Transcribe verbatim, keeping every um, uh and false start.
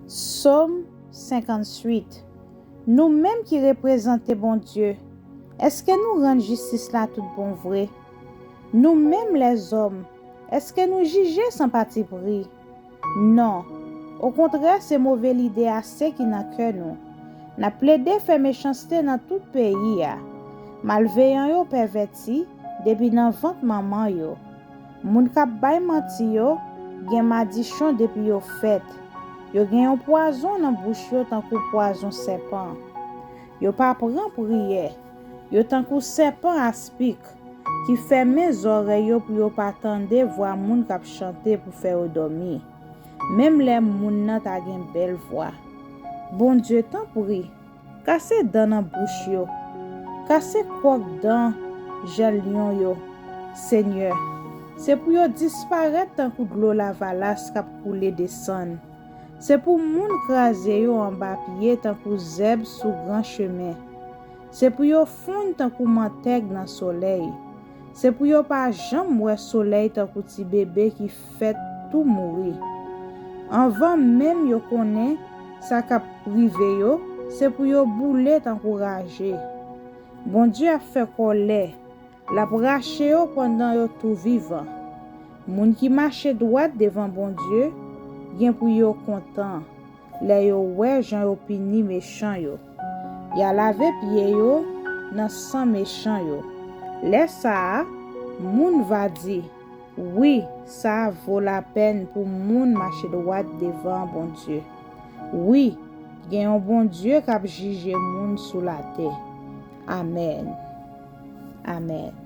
Sòm senkantuit. Nou menm ki reprezante Bondye, èske nou rann jistis la tout bon vre? Nou menm lèzòm, èske nou jije san patipri? Non. Okontrè, se move lide ase ki nan kè nou. N ap plede fè mechanste nan tout peyi a. Malveyan yo pèvèti depi nan vant manman yo. Moun k ap bay manti yo gen madichon depi yo fèt. Yo gen yon pwazon nan bouch yo tankou pwazon sèpan. Yo pa pran priyè. Yo tankou sèpan aspik ki fèmen zòrèy yo pou yo pa tande vwa moun k ap chante pou fè yo dòmi, menm lè moun nan ta gen bèl vwa. Bondye, tanpri, kase dan nan bouch yo. Kase kwòk dan jan lyon yo. Senyè, se pou yo disparèt tankou dlo lavalas k ap koule desann. Se pou moun kraze yo anba pye tankou zèb sou gran chemen. Se pou yo fonn tankou mantèg nan solèy. Se pou yo pa janm wè solèy tankou ti bebe ki fèt tou mouri. Anvan menm yo konnen sa k ap rive yo, se pou yo boule tankou raje. Bondye ap fè kòlè, l ap rache yo pandan yo tou vivan. Moun ki mache dwat devan Bondye gen pou yo kontan lè yo wè jan yo pini mechan yo. Y a lave pye yo nan san mechan yo. Lè sa a, moun va di, wi, sa vo lapèn pou moun mache dwat devan Bondye. Wi, gen yon Bondye k ap jije moun sou latè. Amèn. Amèn.